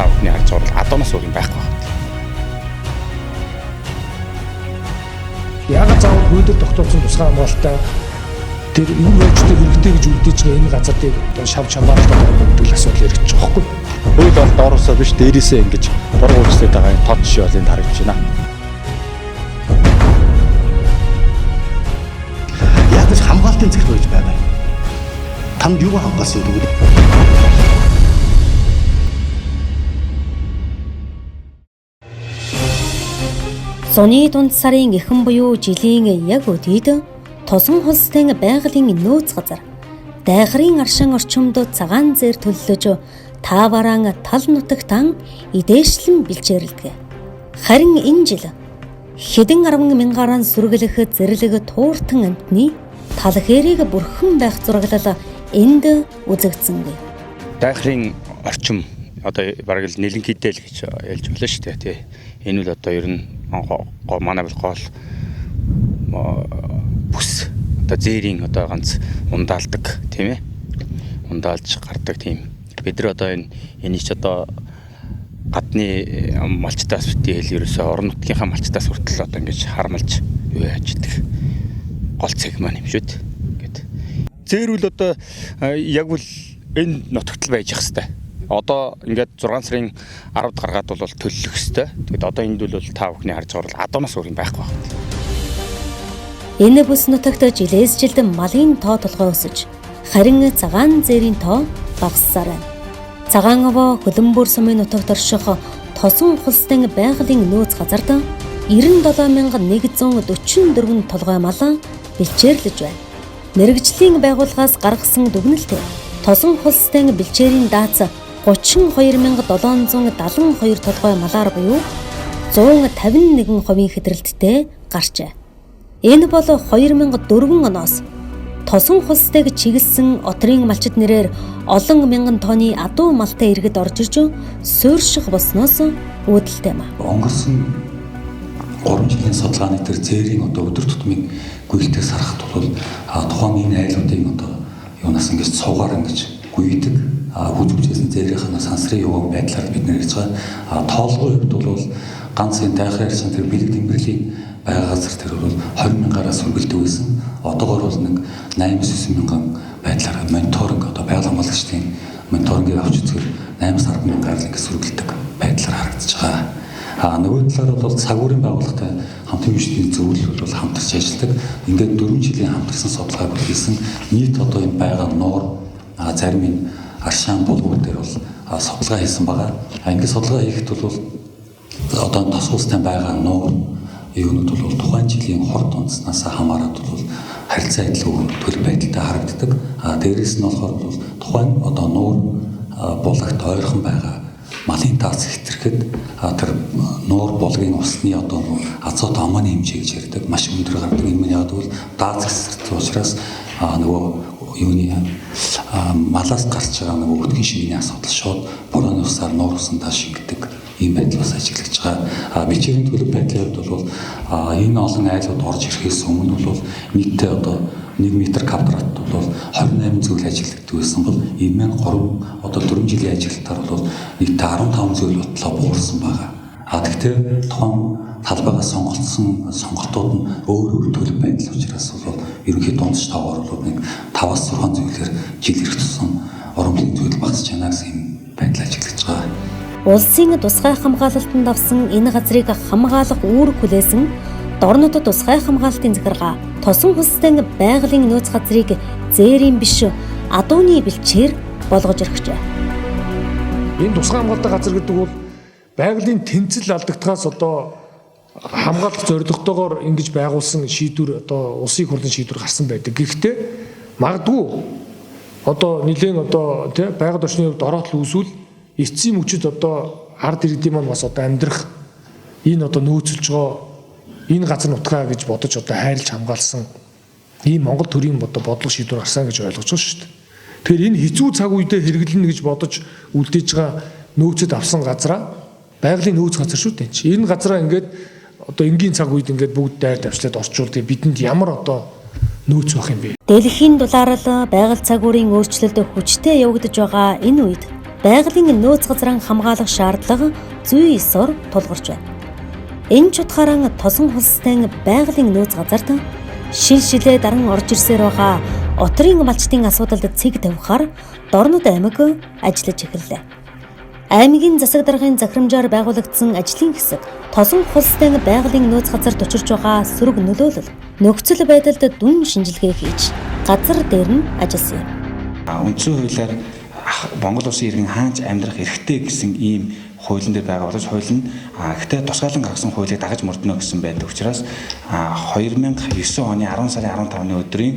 та бүхний харж байгаа бол адуунаас өөр юм байхгүй байна. Яагаад заавал хуулиар тогтоосон тусгай хамгаалалтаа тэр юу хөөжтэй хэрэгтэй гэж үлдээж байгаа энэ газар дээр одоо шав чамбаарлаад байгаа гэдэг л асуудал яригдчих واخгүй. Хууль бол доороосоо биш дээрээсээ ингэж буруу үйлчлээд байгаа юм тод жишээ бол энд харагдаж байна. Ядаж хамгаалтын захирал байж байгаа. Танд юу хамгаалсан гэдэг вэ? Зуны дунд сарын эхэн буюу жилийн яг өдийд тосон хулстай байгалийн нөөц газар дайхрын аршин орчимд цагаан зээр төллөж тааваран тал нутагтан идээшлэн бэлчээрэлдэг. Харин энэ жил хэдэн арван мянгаараа сүргэлэх зэрлэг тууртан амьтны тал хээрийг бүрхэн байх зураглал энд үзэгдсэнгүй. Дайхрын орчим одоо бараг л нэлэнхийдэл гэж ярьж болно шүү дээ тий. Энэ үл одоо ер нь манай бол гол бүс одоо зээрийн одоо ганц ундаалдаг тийм ээ. Ундаалж гардаг тийм. Бид нар одоо энэ энийг ч одоо гадны малчтаас битгий хэл ерөөсөө орон нутгийнхаа малчтаас хүртэл одоо ингэж харамлж юу яаж идэг гол цаг маань юм шүү дээ. Ингээд. Зээрүүл одоо яг үл энэ нутагт л байж ах хэвээр. Одоо ингээд 6 сарын 10-д гаргаад бол төлөх хэвээр. Тэгэд одоо энд бол та бүхний харж байгаа бол адуунаас өөр юм байхгүй байна. Энэ бүс нутагт жилээс жилд малын тоо толгой өсөж, харин цагаан зээрийн тоо багассаар байна. Цагаан овоо Хөлбөмбөр сумын нутагт орших тосон хулстай байгалийн нөөц газарт 97144 толгой мал бэлчээрлэж байна. Мэргэжлийн байгууллагаас гаргасан дүгнэлтээр тосон хулстай бэлчээрийн дац 32772 толгой малаар буюу 151% хэтрэлттэй гарчээ. Энэ бол 2004 оноос тосон хулстайг чиглэсэн отрын малчид нэрээр олон мянган тонны адуу малтай иргэд орж ирж суурьших болсноос үүдэлтэй юм. Өнгөрсөн 3 жилийн судалгааны тэр зээрийн одоо өдөр тутмын гүйлтээс харахад бол тухайн энэ айлуудын одоо юунаас ингэж цугаар ингэж гүйдэг хүч хүчээсэн зээрийнх нь сансрын юуг байдлаар бид нэр хийж байгаа. Тоолгын хувьд бол ганц энэ дайхрын ярьсан тэр бэлэг тэмбэрлийн байгаа газар тэр бол 20 мянгаараас сүргэлдэг байсан. Одоогоор бол нэг 8-9 мянган байдлаар мониторинг одоо байгаль хамгаалагчдын мониторингийг авч үзэхээр 8-10 мянгаар л ингэ сүргэлдэг байдлаар харагдаж байгаа. А нөгөө талаар бол цагуурын байгууллагатай хамтын үйлчлэлийн зөвлөл бол хамтарч ажилладаг. Ингээд 4 жилийн хамтарсан судалгааг бол хийсэн. Нийт одоо энэ байгаа нуур зарим энэ аршаан булгууд дээр бол судалгаа хийсэн байгаа. Ингээд судалгаа хийхэд бол одоо тос устай байгаа нуур юунууд бол тухайн жилийн хор дунцнаас хамаарат бол харилцаа адилгүй төлөв байдалтай харагддаг. А дээрээс нь болохоор бол тухайн одоо нуур булагт ойрхон байгаа малын таац хэтэрхэд тэр нуур булгийн усны одоо азот аманы хэмжээ гэж ярьдаг маш өндөр гардаг. Энэ нь яг бол дааз гэсэрсэн учраас нөгөө юуны малаас гарч байгаа нөгөө өтгөн шигний асуудал шууд борооны усаар нуур усандаа шингэдэг ийм байдал бас ажиглагдж байгаа. Бичээрийн төлөв байдлын хувьд бол энэ олон айлууд орж ирэхээс өмнө бол нийтдээ одоо 1 метр квадрат бол 28 зүйл ажиглагддаг байсан бол энэ маань 3 одоо 4 жилийн ажиглалтаар бол нийтдээ 15 зүйл ботлоо буурсан байгаа. Тэгтээ тухайн талбайгаа сонголтсон сонголтууд нь өөр өөр төлөв байдал учраас бол ерөнхий дундч тоогоор бол нэг 5-6 зүйлээр жил ирэх тусам урамлын зүйл багасч байна гэсэн юм байдал ажиглагдж байгаа. Улсын тусгай хамгаалалтанд авсан энэ газрыг хамгаалах үүрэг хүлээсэн Дорнод тусгай хамгаалалтын захиргаа тосон хулстай байгалийн нөөц газрыг зээрийн биш адууны бэлчээр болгож өргөжээ. Энэ тусгай хамгаалалтын газар гэдэг бол байгалийн тэнцэл алдагдахаас одоо хамгаалах зорилготойгоор ингэж байгуулсан шийдвэр одоо улсын хурлын шийдвэр гарсан байдаг. Гэхдээ магадгүй одоо нэлээд одоо тий байгаль орчны хувьд ороотл үүсвэл эцсийн мөчид одоо ард иргэдийн маань бас одоо амьдрах энэ одоо нөөцлж байгаа энэ газар нутгаа гэж бодож одоо хайрлж хамгаалсан ийм Монгол төрийн одоо бодлого шийдвэр гарсан гэж ойлгож байгаа шүү дээ. Тэгэхээр энэ хэцүү цаг үедээ хэрэглэнэ гэж бодож үлдээж байгаа нөөцөд авсан газраа байгалийн нөөц газар шүү дээ. Энэ газраа ингээд одоо энгийн цаг үед ингээд бүгд дайр давчлаад орчуулдаг бидэнд ямар одоо нөөц байх юм бэ? Дэлхийн дулаарал байгаль цагуурын өөрчлөлт хүчтэй явагдаж байгаа энэ үед Байгалийн нөөц газраа хамгаалах шаардлага зүй ёсоор тулгарч байна. Энэ ч утгаараа тосон хулстай байгалийн нөөц газарт шил шилээ даран орж ирсээр байгаа отрын малчдын асуудалд цэг тавихаар Дорнод аймаг ажиллаж эхэллээ. Аймгийн засаг даргын захирамжаар байгуулагдсан ажлын хэсэг тосон хулстай байгалийн нөөц газарт учирч байгаа сөрөг нөлөөлөл нөхцөл байдалд дүн шинжилгээ хийж газар дээр нь ажилласан юм. Үндсэн хуулиар Монгол улсын иргэн хаанч амьдрах эрхтэй гэсэн ийм хуулийн дээр байгаа боловч хууль нь гэхдээ тусгаалan гаргасан хуулийг дагаж мөрдөнө гэсэн байдаг учраас 2009 оны 10 сарын 15-ны өдрийн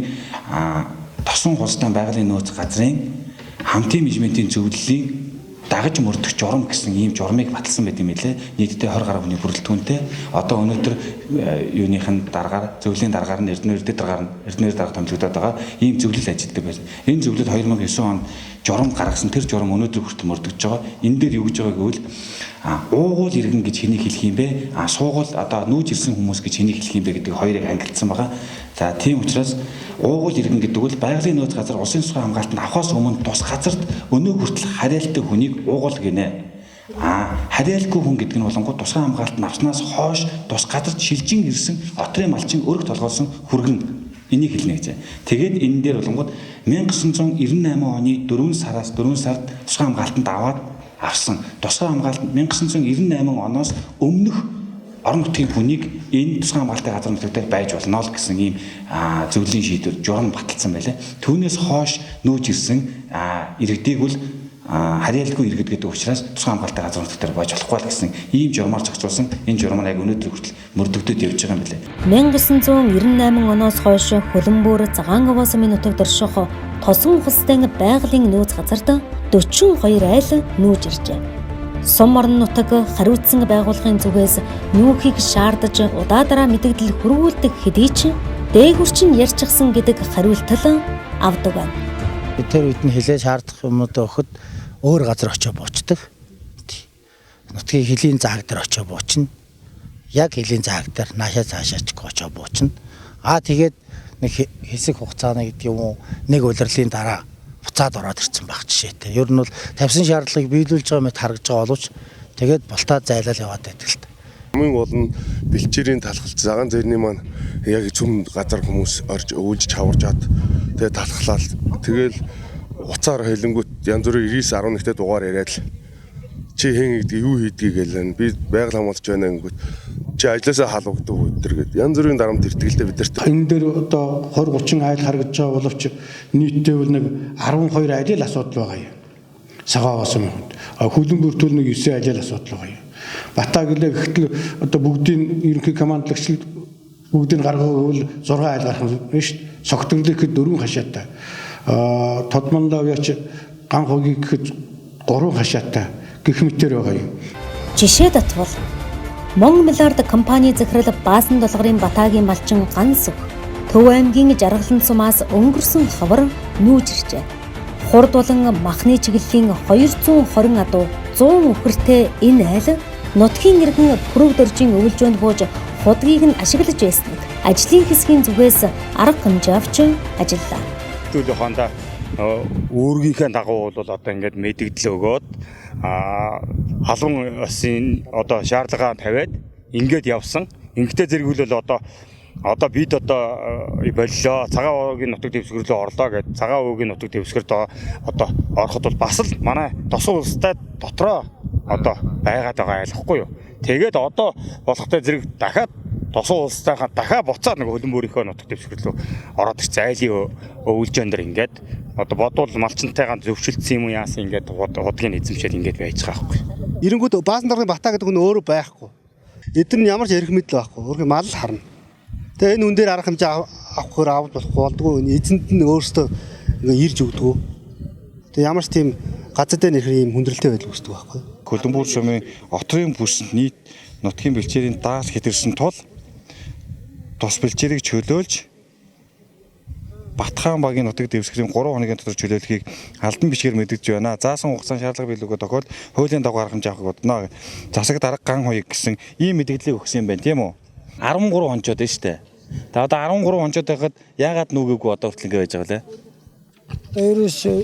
тосон хулстай байгалийн нөөц газрын хамтын менежментийн зөвлөлийн дагаж мөрдөх журам гэсэн ийм журмыг баталсан байт юм билээ. Нийтдээ 20 гаруй хүний бүрэлдэхүүнтэй. Одоо өнөөдөр юуных нь дараагаар зөвлөлийн дараагаар нь Эрдэнэ дараагаар нь Эрдэнэ дарга томилогдоод байгаа ийм зөвлөл ажилладаг байсан. Энэ зөвлөл 2009 онд журам гаргасан, тэр журам өнөөдөр хүртэл мөрдөгдөж байгаа. Энэ дээр юу гэж байгаа гэвэл уугуул иргэн гэж хэнийг хэлэх юм бэ? Суугуул одоо нүүж ирсэн хүмүүс гэж хэнийг хэлэх юм бэ гэдэг хоёрыг ангилсан байгаа. За тийм учраас уугуул иргэн гэдэг бол байгалийн нөөц газар улсын тусгай хамгаалтанд авахаас өмнө тус газарт өнөө хүртэл хариалтай хүнийг уугуул гинэ. Хариалгүй хүн гэдэг нь болонгууд тусгай хамгаалтанд авснаас хойш тус газарт шилжин ирсэн отрын малчин өрг толгойлсон хүргэн энийг хэлнэ гэж. Тэгээд энэ дээр болонгууд 1998 оны 4 сараас 4 сард тусгай хамгаалтанд аваад авсан. Тусгай хамгаалтанд 1998 оноос өмнөх орон нутгийн хүнийг энэ тусгай хамгаалтын газар нутгаар байж болно л гэсэн ийм зөвлөлийн шийдвэр журам баталсан байлаа. Түүнээс хойш нүүж ирсэн иргэдийг бол харьяалгүй иргэд гэдэг учраас тусгай хамгаалтын газар нутгаар байж болохгүй л гэсэн ийм журмаар зохицуулсан. Энэ журмаар яг өнөөдөр хүртэл мөрдөгдөд явж байгаа юм билээ. 1998 оноос хойш Хөлөнбөр Цагаан овоо сумын нутагт орших тосон хулстай байгалийн нөөц газарт 42 айл нүүж иржээ. Сум орон нутаг хариуцсан байгууллагын зүгээс нүүхийг шаардаж удаадараа мэдэгдэл хөрвүүлдэг хэдий ч дээгүр чинь ярьчихсан гэдэг хариултал авдаг байна. Тэр үед нь хилээ шаардах юмнууд өгөхөд өөр газар очиж буучдаг. Нутгийн хөлийн зааг дээр очиж буучна. Яг хөлийн зааг дээр наашаа цаашаа ч очиж буучна. Тэгээд нэг хэсэг хугацааны гэдэг юм уу нэг улирлын дараа буцаад ороод ирсэн байх жишээтэй. Ер нь бол тавьсан шаардлагыг биелүүлж байгаа мэт харагдж байгаа боловч тэгээд бултаа зайлал яваад байдаг л та. Хамгийн гол нь бэлчээрийн талхалт цагаан зэрний маань яг цөм газар хүмүүс орж өвлж чаваржаад тэгээд талхлаа. Тэгэл уцаар хэлэнгүүт янз бүрийн 99 11-т дугаар яриад л чи хэн гэдэг юу хийдгийг гэлэн би байгаль хамгаалж байна гингүүт чи ажлаасаа халуугдаг өдр гэд янз бүрийн дарамт ирдэг л дээ бидэрт. Энэ дээр одоо 20 30 айл харагдж байгаа боловч нийтдээ бол нэг 12 айл л асуудал байгаа юм. Сагааваас юм. Хөлөнбөр төл нэг 9 айл л асуудал байгаа юм. Батаа гэлээ гэхтэл одоо бүгдийн ерөнхий командлагч бүгдийг гаргавал 6 айл гарах юм шүү дээ. Согтрлыг гэхэд 4 хашаатай. Тодмонлоо яач ган хогийг гэхэд 3 хашаатай гэх мэтэр байгаа юм. Жишээ татвал Мон Миллард компани захирал Баасан долгорын Батагийн малчин Гансүх Төв аймгийн Жаргалан сумаас өнгөрсөн хавар нүүж иржээ. Хурд болон махны чиглэлийн 220 адуу 100 үхэртэй энэ айл нутгийн иргэн Пүрэв доржийн өвөлжөөнд бууж худгийг нь ашиглаж байсныг ажлын хэсгийн зүгээс арга хэмжээ авч ажиллаа. Төлөв хондоо үүргийнхээ дагуу бол одоо ингээд мэдэгдэл өгөөд халуун осын одоо шаардлагаа тавиад ингээд явсан. Ингэхдээ зэрэг бол одоо бид одоо боллоо. Цагаан уугийн нутаг дэвсгэр рүү орлоо гэд цагаан уугийн нутаг дэвсгэрт одоо ороход бол бас л манай тосон улстай дотроо одоо байгаад байгаа айлхгүй юу. Тэгээд одоо болохтой зэрэг дахиад тосон улстайхаа дахиад буцаад нэг хөлөнбөрийнхөө нутаг дэвсгэр рүү ороод ирсэн. Айлын өвлжөөн дэр ингээд одоо бодвол малчинтайгаа зөвшөлдсөн юм уу яасан ингээд худгийг эзэмшээд ингээд байж байгаа байхгүй. Эренгүүд Баасан доргын Батаа гэдэг нь өөрөө байхгүй. Эдгээр нь ямар ч эрх мэдэл байхгүй. Өөрхөн мал л харна. Тэгээ энэ үн дээр арга хэмжээ авахаар авч болохгүй болдгоо. Эзэнд нь өөрөөсөө ингээ ирж өгдөгөө. Тэгээ ямар ч тийм газар дээр нэрхэр ийм хүндрэлтэй байдал үүсдэг байхгүй. Хөлөнбөр сумын отрын бүсэнд нийт нутгийн бэлчээрийн даал хэтэрсэн тул тус бэлчээрийг чөлөөлж Батхаан багийн нутаг дэвсгэрийн 3 хоногийн дотор чөлөөлөхийг албан бичгээр мэдэгдэж байна. Заасан хугацаанд шаардлага биелүүгээ тохиол хуулийн дагуу арга хэмжээ авахыг бодно. Засаг дарга ган хуйг гэсэн ийм мэдээллийг өгсөн юм байна, тийм үү? 13 онцод байна шүү дээ. Та одоо 13 онцод байхад яагаад нүгээгүй одоо хүртэл ингэ байж байгаа лээ? Ерөөсөө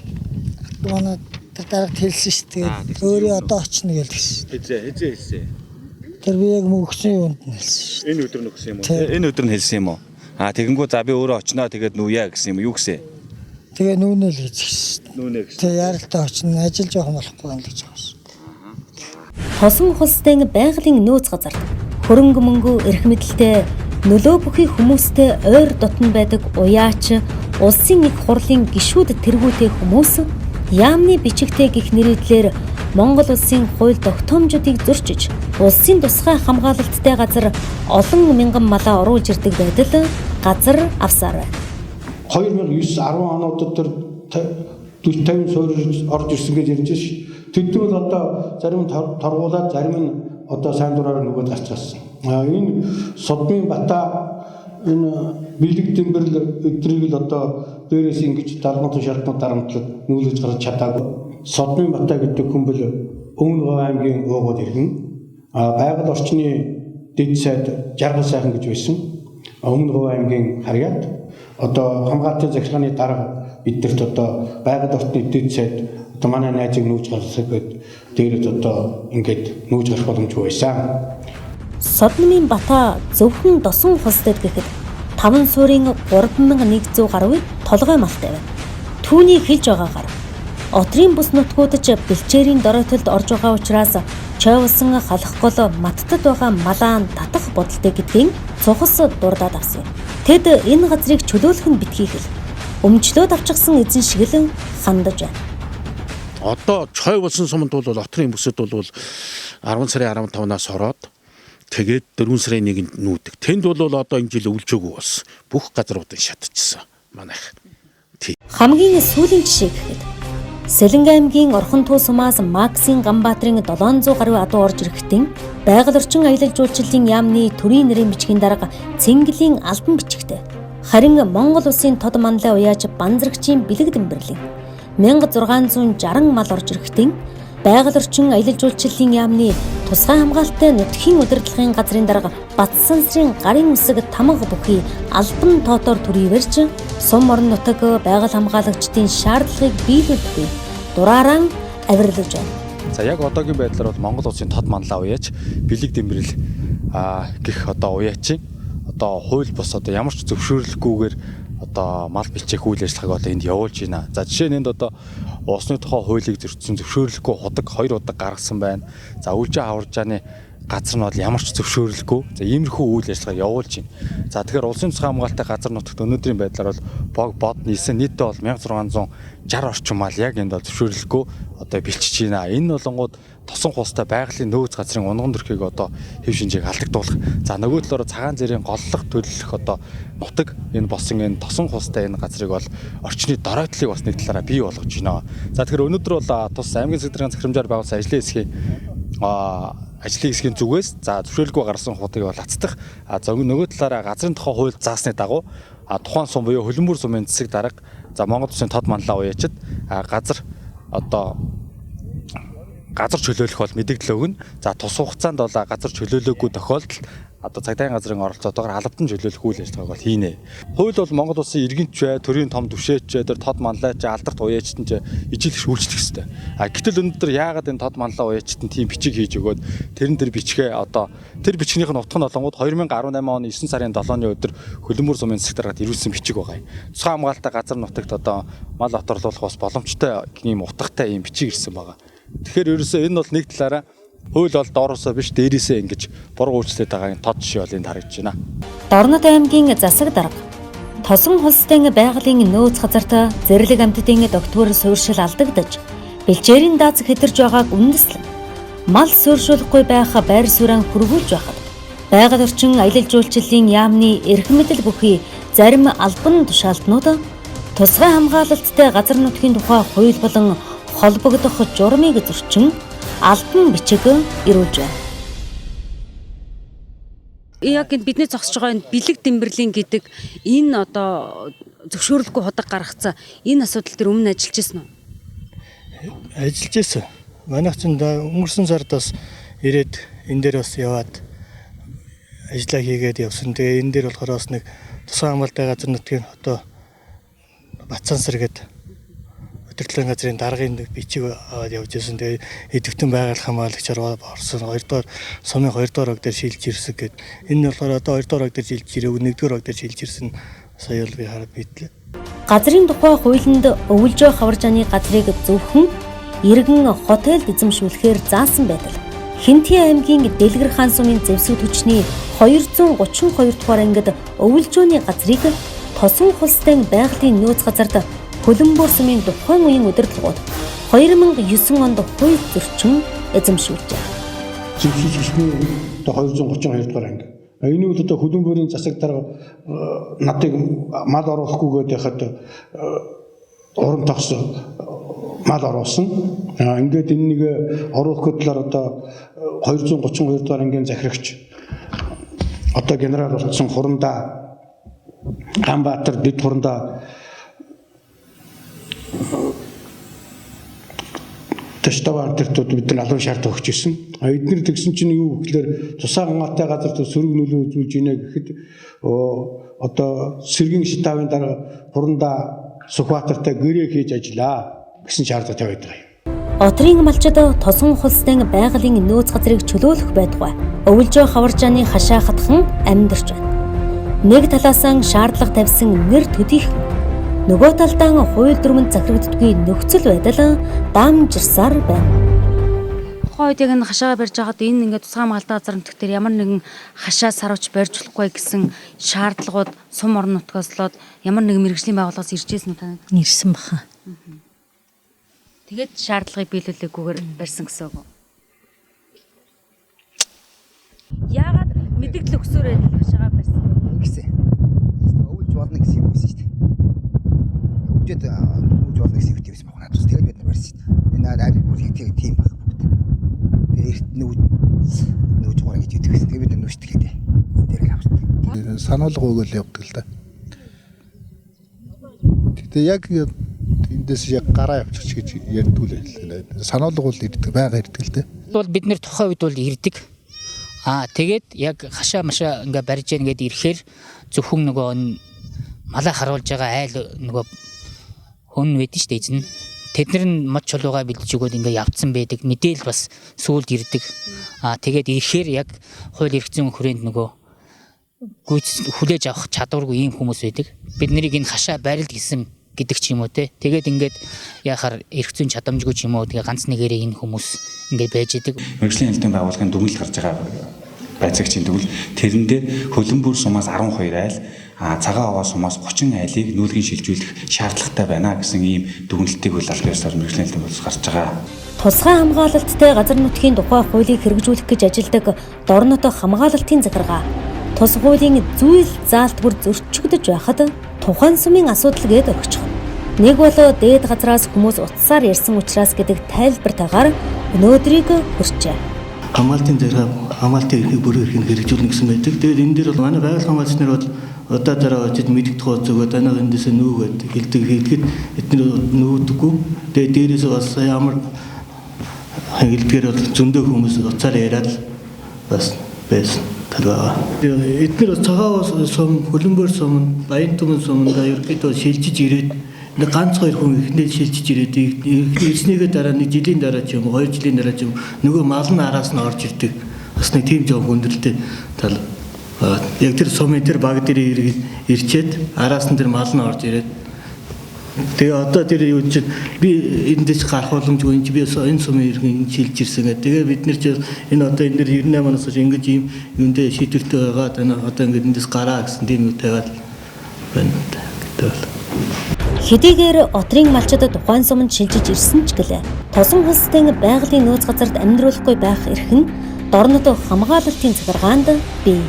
манай Тэр дарагт хэлсэн шүү дээ. Өөрөө одоо очно гэж хэлсэн. Хизээ хэлсэн. Тэр би яг мөгсөн юунд нь хэлсэн шүү. Энэ өдөр нь өгсөн юм уу? Энэ өдөр нь хэлсэн юм уу? Аа тэгэнгүү за би өөрөө очноо тэгээд нүуя гэсэн юм уу? Юу гэсэн? Тэгээ нүүнэ л гэж хэлсэн. Нүүнэ гэсэн. Тэгээ яралтай очно ажил жоохон болохгүй байна гэж байгаа шүү. Тосон хулстай байгалийн нөөц газар хөрөнгө мөнгө эрх мэдэлтэй нөлөө бүхий хүмүүстэй ойр дотн байдаг уяач улсын их хурлын гишүүд тэргүүтэй хүмүүс яамны бичигтэй гих нэрийдлэр Монгол улсын хууль тогтоомжуудыг зөрчиж улсын тусгай хамгаалалттай газар олон мянган малаа оруулж ирдэг байдал газар авсаар байна. 2009 10 онуудад тэр 40 50 суурь орж ирсэн гэж ярьж шээ. Тэд нар бол одоо зарим нь торгуулаад зарим нь одоо сайн дураараа нөгөөд гарч ирсэн. Энэ Содмын Бата энэ бэлэг дэмбэрл өдрийг л одоо дээрээс ингэж далмат шалтмат дарамтлаад нүүлж гарч чадаагүй. Содмын Бата гэдэг хүн бол Өмнө Говь аймгийн уугууд иргэн. Байгаль орчны дэд сайд Жаргал сайхан гэж байсан. Өмнө Говь аймгийн харьяат одоо хамгаалтын захиргааны дарга бидэрт одоо байгаль орчны дэд сайд одоо манай найзыг нүүж гаргасан гээд дээрээс одоо ингээд нүүж гарах боломжгүй байсан. Содномын Бата зөвхөн досон хулстай гэхэд 5 суурийн 3100 гаруй толгой малтай байна. Түүний хэлж байгаагаар отрын бүс нутгууд ч бэлчээрийн доройтолд орж байгаа учраас чойволсон халах гол маттад байгаа малаан татах бодолтой гэдгийг цухас дурдаад авсан юм. Тэд энэ газрыг чөлөөлөх нь битгий хэл. Өмчлөөд авчихсан эзэн шиг л хандаж байна. Одоо чой болсон суманд бол отрын бүсэд бол 10 сарын 15-наас ороод тэгээд 4 сарын 1-нд нүүдэг. Тэнд бол одоо энэ жил өвлжөөгүй болсон. Бүх газруудын шатчихсан манайх. Хамгийн сүүлийн жишээ гэхэд Сэлэнгэ аймгийн Орхон-Туу сумаас Максийн Ганбаатарын 700 гаруй адуу орж ирэхдээ байгаль орчин аялал жуулчлалын яамны төрийн нэрийн бичгийн дарга Цэнгэлийн албан бичигтэй. Харин Монгол улсын тод манлай уяаж Банзрагчийн бэлэг дэмбэрлийн 1660 мал орж ирэхдээ байгаль орчин аялал жуулчлалын яамны тусгай хамгаалалттай нутгийн удирдлагын газрын дарга Батсансрын гарын үсэг тамга бүхий албан тоотоор төрийвэрч сум орон нутаг байгаль хамгаалагчдын шаардлагыг биелүүлэхгүй дурааран авирлаж байна. За яг одоогийн байдлаар бол Монгол улсын тод манлай уяач бэлэг дэмбэрэл гих одоо уяачийн одоо хууль бус одоо ямар ч зөвшөөрлөхгүйгээр одоо мал бэлчээх үйл ажиллагааг одоо энд явуулж байна. За жишээ нь энд одоо усны тухай хуулийг зөрчсөн зөвшөөрлөхгүй худаг 2 удаг гаргасан байна. За үлжээ хаваржааны газар нь бол ямар ч зөвшөөрлөхгүй. За иймэрхүү үйл ажиллагаа явуулж байна. За тэгэхээр улсын тусгай хамгаалалттай газар нутагт өнөөдрийн байдлаар бол бог бод нийсэн нийтдээ бол 1660 орчим мал яг энд бол зөвшөөрлөхгүй одоо бэлчиж байна. Энэ болонгууд тосон хулстай байгалийн нөөц газрын унган төрхийг одоо хэв шинжийг алдагдуулах. За нөгөө талаараа цагаан зэрийн голлох төлөлөх одоо нутаг энэ болсон энэ тосон хулстай энэ газрыг бол орчны доройтлыг бас нэг талаараа бий болгож байна. За тэгэхээр өнөөдөр бол тус аймгийн засгийн захирамжаар байгуулсан ажлын хэсгийн зүгээс за зөвшөөрлгүй гарсан хуудыг бол ацдах. За нөгөө талаараа газрын тухай хууль заасны дагуу тухайн сум буюу Хөлбөмбөр сумын засаг дарга за Монгол улсын тод манлай уяачид газар одоо газар чөлөөлөх бол мэдэгдэл өгнө. За тус хугацаанд бол газар чөлөөлөөгүй тохиолдолд одоо цагдаагийн газрын оролцоотойгоор албадан чөлөөлөх үйл ажиллагааг бол хийнэ. Хууль бол Монгол улсын иргэнч бай, төрийн том түвшээч бай, тэр тод манлайч, алдарт уяачтан ч ижилх үйлчлэх ёстой. А гэтэл өнөөдөр яагаад энэ тод манлай уяачтан тийм бичиг хийж өгөөд тэрэн тэр бичгээ одоо тэр бичгнийх нь утга нь болонгууд 2018 оны 9 сарын 7-ны өдөр Хөлбөмбөр сумын засаг даргад ирүүлсэн бичиг байгаа юм. Тусгай хамгаалалттай газар нутагт одоо мал оторлуулах бас боломжтой ийм утгатай ийм бичиг ирсэн байгаа. Тэгэхээр ерөөсөө энэ бол нэг талаараа хууль бол доороосоо биш дээрээсээ ингэж буруу үйлчлээд байгаа энэ тод жишээ бол энд харагдаж байна. Дорнод аймгийн засаг дарга тосон хулстай байгалийн нөөц газарт зэрлэг амьтдын догтвор суурьшил алдагдаж бэлчээрийн дааз хэтэрж байгааг үндэслэн мал суурьшуулахгүй байх байр суурин хөрвүүлж байхад байгаль орчин аялал жуулчлалын яамны эрх мэдэл бүхий зарим албан тушаалтнууд тусгай хамгаалалттай газар нутгийн тухай хууль болон холбогдох журмыг зөрчин албан бичиг ирүүлж байна. Яг энэ бидний зогсож байгаа энэ бэлэг дэмбэрлийн гэдэг энэ одоо зөвшөөрлгүй худаг гаргацсан энэ асуудал дээр өмнө ажиллаж байсан уу? Ажиллаж байсан. Манайх ч өнгөрсөн сард бас ирээд энэ дээр бас яваад ажиллаа хийгээд явсан. Тэгээ энэ дээр болохоор бас нэг тусгай хамгаалалттай газар нутгийн одоо Батсансар гэдэг удирдлагын газрын даргын бичиг аваад явж байсан. Тэгээ идэвхтэн байгаль хамгаалагчаар орсон. 2 дугаар сумын 2 дугаар баг дээр шилж ирсэн гэд. Энэ нь болохоор одоо 2 дугаар баг дээр шилж ирээгүй 1 дугаар баг дээр шилж ирсэн. Сая л би хараад мэдлээ. Газрын тухай хуулинд өвөлжөө хаваржааны газрыг зөвхөн иргэн хотелд эзэмшүүлэхээр заасан байдал. Хинтээ аймгийн Дэлгэр хаан сумын зэвсэг түвшний 232 дугаар ангид өвөлжөөний газрыг тосон хулстай байгалийн нөөц газарт Хөлбөмбөр сумын тухайн үеийн удирдлагууд 2009 онд хууль зөрчин эзэмшүүлжээ. Зэвсэг түвшний одоо 232 дугаар анги. Энэ үл одоо Хөлбөмбөрийн засаг дарга надыг мал оруулахгүйгээд байхад уран тогс мал оруулсан. Ингээд энэ нэг оруулах талаар одоо 232 дугаар ангийн захирагч одоо генерал болсон Хурандаа Ганбаатар дэд Хурандаа Таштавар тэртүүд бид нар алуун шаардлага өгч ирсэн. Эднэр тэгсэн чинь юу гэхлээр тусаа хамгаатай газар сөрөг нөлөө үзүүлж ийнэ гэхэд одоо сэргийн штабын дарга Хурандаа Сүхбаатартай гэрээ хийж ажиллаа гэсэн шаардлага тавиад байгаа юм. Отрын малчид тосон хулстай байгалийн нөөц газрыг чөлөөлөх байтугай өвөлжөө хаваржааны хашаа хатхан амьдарч байна. Нэг талаасаа шаардлага тавьсан нэр төдийхөн нөгөө талдаа хууль дүрмэнд захирагддаггүй нөхцөл байдал дамжирсаар байна. Тухайн үед яг энэ хашаагаа барьж байхад энэ ингээд тусгай хамгаалалтын газар нутаг дээр ямар нэгэн хашаа сарвч барьж болохгүй гэсэн шаардлагууд сум орон нутгаас лоод ямар нэгэн мэргэжлийн байгууллагаас ирж байсан үү танад? Ирсэн баха. Тэгээд шаардлагыг биелүүлээгүйгээр барьсан гэсэн үг үү? Яагаад мэдэгдэл өгсөөр байдал хашаагаа барьсан бэ? Гэсэн. Өвлж болно гэсэн юм байсан шүү дээ. Өвжөөд өвж болно гэсэн юм байсан баг надад. Тэгээд бид нар барьсан шүү дээ. Энэ ари бүр тийм баг бүгд. Тэгээд эрт нүүж гоо гэж итгэсэн. Тэгээд бид нар нүшдэг гэдэг. Энэ дээр л авчдаг. Сануулга өгөөл явдаг л да. Гэтэ яг эндээс яг гараа явчих гэж ярьдгүй л. Сануулга бол ирдэг, байга ирдэг л дээ. Бол бид нэр тухайн үед бол ирдэг. Аа тэгээд яг хашаа машаа ингээ барьж яах гээд ирэхээр зөвхөн нөгөө малаа харуулж байгаа айл нөгөө хүн байдэн шүү дээ эзэн. Тэд нар нь мод чулуугаа бэлдэж өгөөд ингээ явцсан байдаг. Мэдээл бас сүүлд ирдэг. Аа тэгээд ирэхээр яг хууль эрх зүйн хүрээнд нөгөө гүйц хүлээж авах чадваргүй ийм хүмүүс байдаг. Бид нарыг энэ хашаа барилд гэсэн гэдэг ч юм уу те. Тэгээд ингээд яхаар эрх зүйн чадамжгүй ч юм уу тэгээ ганц нэгээрээ энэ хүмүүс ингээд байж идэг. Мэргэжлийн хэлтийн байгууллагын дүгнэлт гарч байгаа байцаагчийн дүгнэлт тэрэн дээр Хөлбөмбөр сумаас 12 айл, Цагаан овоо сумаас 30 айлыг нүүлгийн шилжүүлэх шаардлагатай байна гэсэн ийм дүгнэлтийг үл аль биесээр мэргэжлийн хэлтийн байгууллага гарч байгаа. Тусгай хамгаалалттай газар нутгийн тухай хуулийг хэрэгжүүлэх гэж ажилдаг Дорнод хамгаалалтын захиргаа тус хуулийн зүйл заалт бүр зөрчигдөж байхад тухайн сумын асуудал гээд орхичих. Нэг бол дээд газраас хүмүүс утсаар ярьсан учраас гэдэг тайлбартайгаар өнөөдрийг хүрчээ. Хамгаалтын захиргаа хамгаалтын эрхийг бүрэн эрхийг хэрэгжүүлнэ гэсэн байдаг. Тэгээд энэ дээр бол манай байгаль хамгаалагч нар бол удаа дараа очиж мэдэгдэх зүгөө танаа эндээсээ нүүгээд хэлдэг хэлдэхэд эдгээр нүүдэггүй. Тэгээд дээрээс бас ямар хэлдгээр бол зөндөө хүмүүс уцаар яриад бас байсан тал байгаа. Эдгээр цагаан сум, Хөлбөмбөр сум, Баян түмэн сумдаа ерөнхийдөө шилжиж ирээд нэг ганц хоёр хүн эхнээ шилжиж ирээд ирснийгээ дараа нэг жилийн дараа ч юм уу, 2 жилийн дараа ч юм нөгөө мал нь араас нь орж ирдэг. Бас нэг тийм жоо хүндрэлтэй тал. Яг тэр сумын тэр баг дээр ирчээд араас нь тэр мал нь орж ирээд тэгээ одоо тэр юу чинь би эндээс гарах боломжгүй энэ би энэ сумын иргэн шилж ирсэн гэдэг. Тэгээ бид нэр чинь энэ одоо энэ дэр 98 оноос хойш ингэж ийм юундээ шийдвэртэй байгаа. Танаа одоо ингэж эндээс гараа гэсэн тийм юу тавиад байна гэдэг бол. Хэдийгээр отрын малчид тухайн суманд шилжиж ирсэн ч гэлээ. Тосон хулстай байгалийн нөөц газарт амьдруулахгүй байх эрх нь Дорнод хамгаалалтын захиргаанд бий.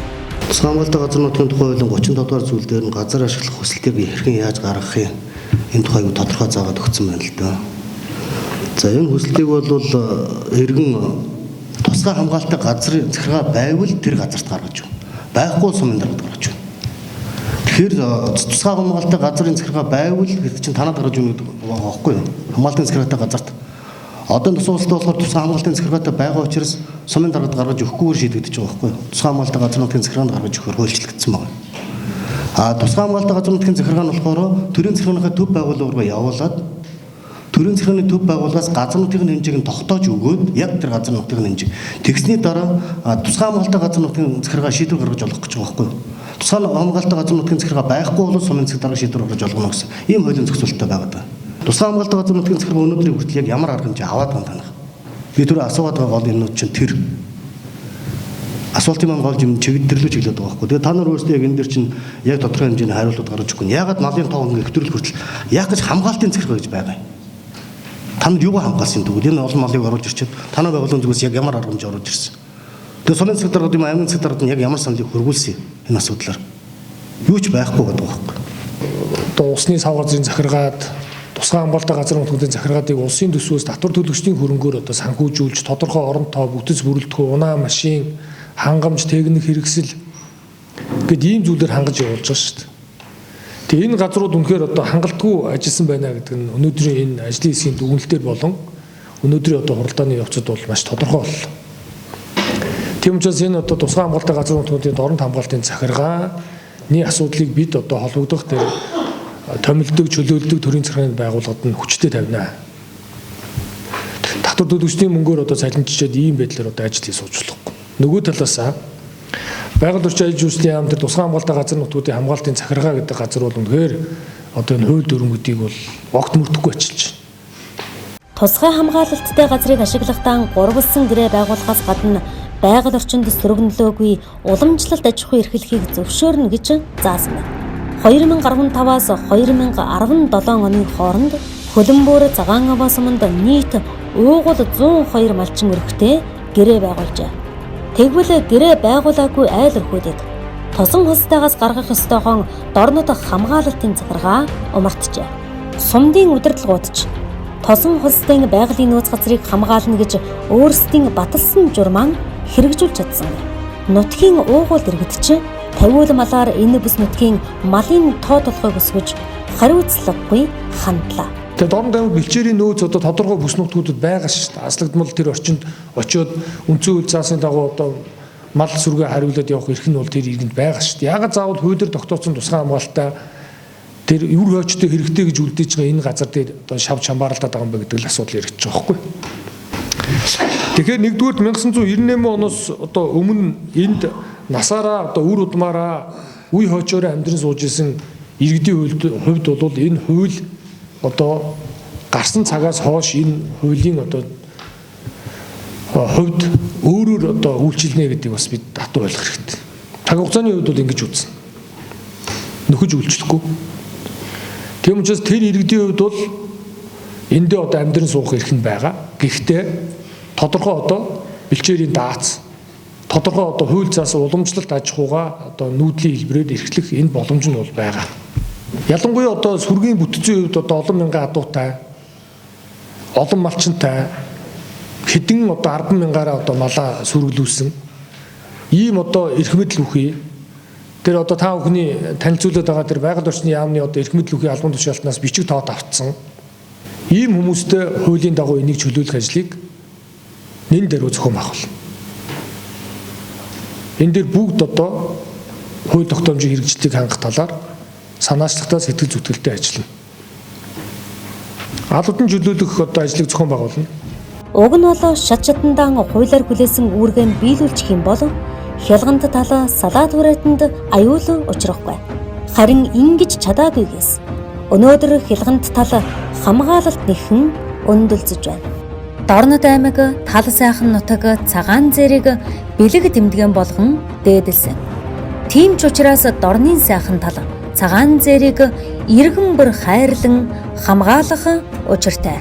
Тусгай хамгаалалтын газар нутгийн тухай хуулийн 37 дугаар зүйл дээр нь газар ашиглах хүсэлтийг хэрхэн яаж гаргах юм энэ тухайг тодорхой заагаад өгсөн байна л да. За энэ хүсэлтийг бол иргэн тусгай хамгаалалтын газрын захиргаа байвал тэр газарт гаргаж өгнө. Байхгүй сумын даргад гаргаж өгнө. Тэгэхээр тусгай хамгаалалтын газрын захиргаа байвал гэдэг чинь танаад гаргаж өгнө гэдэг байгаа байхгүй юу? Хамгаалтын захиргаатай газарт. Одоо тусгай улсад болохоор тусгай хамгаалтын захиргаатай байгаа учраас сумын даргад гаргаж өгөхгүйгээр шийдэгдэж байгаа байхгүй юу? Тусгай хамгаалтын газар нутгийн захиргаанд гаргаж өгөхөөр хуульчлагдсан байна. А тусгай хамгаалтын газар нутгийн захиргаа нь болохоор төрийн захиргааныхаа төв байгууллага руу явуулаад Төрийн захиргааны төв байгууллагаас газар нутгийн хэмжээг нь тогтоож өгөөд яг тэр газар нутгийн хэмжээг. Тэгсний дараа тусгай хамгаалалттай газар нутгийн захиргаа шийдвэр гаргаж болох гэж байгаа байхгүй юу? Тусгай хамгаалалттай газар нутгийн захиргаа байхгүй бол сумын засаг дарга шийдвэр гаргаж олгоно гэсэн ийм хуулийн зохицуулттай байгаа даа. Тусгай хамгаалалттай газар нутгийн захиргаа өнөөдрийн хүртэл яг ямар арга хэмжээ аваад байгаа танах. Би түр асуугаад байгаа гол юмнууд чинь тэр асуултын маань гол юм чиглэл төрлөө чиглээд байгаа байхгүй. Тэгээ та нар өөрсдөө яг энэ дэр чинь яг тодорхой хэмжээний хариултууд гаргаж өгөхгүй. Яагаад малын тоо ингээ хэвтрэл хүртэл яах гэж хамгаалтын захиргаа гэж байгаа юм? Та нар юугаа хамгаалсан тэгвэл энэ олон малыг оруулж ирчээд танай байгууллагын зүгээс яг ямар арга хэмжээ оруулж ирсэн? Тэгээ сумын засаг даргад юм аймгийн засаг даргад нь яг ямар саналыг хөргүүлсэн энэ асуудлаар? Юу ч байхгүй гэдэг байгаа байхгүй. Одоо усны сав газрын захиргаад тусгай хамгаалалттай газар нутгуудын захиргаадыг улсын төсвөөс татвар төлөгчдийн хөрөнгөөр одоо санхүүжүүлж тодорхой орон тоо бүтэц бүрэлдэхүүн, унаа машин, хангамж, техник хэрэгсэл гэд ийм зүйлээр хангаж явуулж байгаа шүү дээ. Тэгээ энэ газрууд үнэхээр одоо хангалтгүй ажилласан байна гэдэг нь өнөөдрийн энэ ажлын хэсгийн дүгнэлтээр болон өнөөдрийн одоо хуралдааны явцад бол маш тодорхой боллоо. Тийм учраас энэ одоо тусгай хамгаалалттай газар нутгуудын дорнод хамгаалтын захиргааны асуудлыг бид одоо холбогдох тэр томилдог, чөлөөлдөг төрийн захиргааны байгууллагад нь хүчтэй тавина. Татвар төлөгчдийн мөнгөөр одоо цалинжчихэд ийм байдлаар одоо ажил хийж сууж болохгүй. Нөгөө талаасаа байгаль орчин ажил үйлслийн яам дээр тусгай хамгаалалттай газар нутгуудын хамгаалтын захиргаа гэдэг газар бол үнэхээр одоо энэ хууль дүрмүүдийг бол огт мөрдөхгүй ажиллаж байна. Тусгай хамгаалалттай газрыг ашиглахдаа гурвалсан гэрээ байгуулахаас гадна байгаль орчинд сөргөнлөөгүй уламжлалт аж ахуй эрхлэхийг зөвшөөрнө гэж заасан байна. 2015-аас 2017 оны хооронд Хөлбөмбөр Цагаан аваа суманд нийт уугуул 102 малчин өрхтэй гэрээ байгуулжээ. Тэгвэл гэрээ байгуулаагүй айл өрхүүдийг тосон хөлстайгаас гаргах ёстойхон дорнод хамгаалалтын захиргаа умартжээ. Сумдын удирдлагууд ч тосон хөлстийн байгалийн нөөц газрыг хамгаална гэж өөрсдийн баталсан журмаа хэрэгжүүлж чадсангүй. Нутгийн уугуул иргэд ч тавиул малаар энэ бүс нутгийн малын тоо толгойг өсгөж хариуцлагагүй хандлаа. Тэгээ дорнод аймаг бэлчээрийн нөөц одоо тодорхой бүс нутгуудад байгаа шүү дээ. Аслагдмал тэр орчинд очиод үндсэн хууль заасны дагуу одоо мал сүргээ хариулаад явах эрх нь бол тэр иргэнд байгаа шүү дээ. Яагаад заавал хуулиар тогтооцсон тусгай хамгаалалтаа тэр эвэр хойчтой хэрэгтэй гэж үлдээж байгаа энэ газар дээр одоо шав чамбаарлаад байгаа юм бэ гэдэг л асуудал яригдчих жоохгүй. Тэгэхээр нэгдүгээрт 1998 оноос одоо өмнө энд насаараа одоо үр удмаараа үе хойчоороо амьдран сууж исэн иргэдийн хувьд бол энэ хууль одоо гарсан цагаас хойш энэ хуулийн одоо хувьд өөрөөр одоо үйлчилнэ гэдгийг бас бид татуу ойлгох хэрэгтэй. Цаг хугацааны хувьд бол ингэж үзнэ. Нөхөж үйлчлэхгүй. Тийм учраас тэр иргэдийн хувьд бол эндээ одоо амьдран суух эрх нь байгаа. Гэхдээ тодорхой одоо бэлчээрийн даац, тодорхой одоо хууль заасан уламжлалт аж ахуйгаа одоо нүүдлийн хэлбэрээр эрхлэх энэ боломж нь бол байгаа. Ялангуяа одоо сүргийн бүтцийн хувьд одоо олон мянган адуутай, олон малчинтай, хэдэн одоо 10 мянгаараа одоо малаа сүргэлүүлсэн ийм одоо эрх мэдэл бүхий тэр одоо та бүхний танилцуулаад байгаа тэр байгаль орчны яамны одоо эрх мэдэл бүхий албан тушаалтнаас бичиг тоот автсан ийм хүмүүстэй хуулийн дагуу энийг чөлөөлөх ажлыг нэн дээрөө зохион байгуул. Энэ дээр бүгд одоо хууль тогтоомжийн хэрэгжилтийг хангах талаар санаачлагтай сэтгэл зүтгэлтэй ажиллана. Албан чөлөөлөх одоо ажлыг зохион байгуулна. Уг нь бол шат шатандаан хуулиар хүлээсэн үүргээ биелүүлчих юм бол хялгант талаа салаад хүрээтэнд аюул учрахгүй. Харин ингэж чадаагүйгээс өнөөдөр хялгант тал хамгаалалт нэхэн өндөрлөж байна. Дорнод аймаг тал сайхан нутаг цагаан зэрэг бэлэг тэмдгэн болгон дээдэлсэн. Тийм ч учраас дорнын сайхан тал цагаан зэрэг иргэн бүр хайрлан хамгаалах учиртай.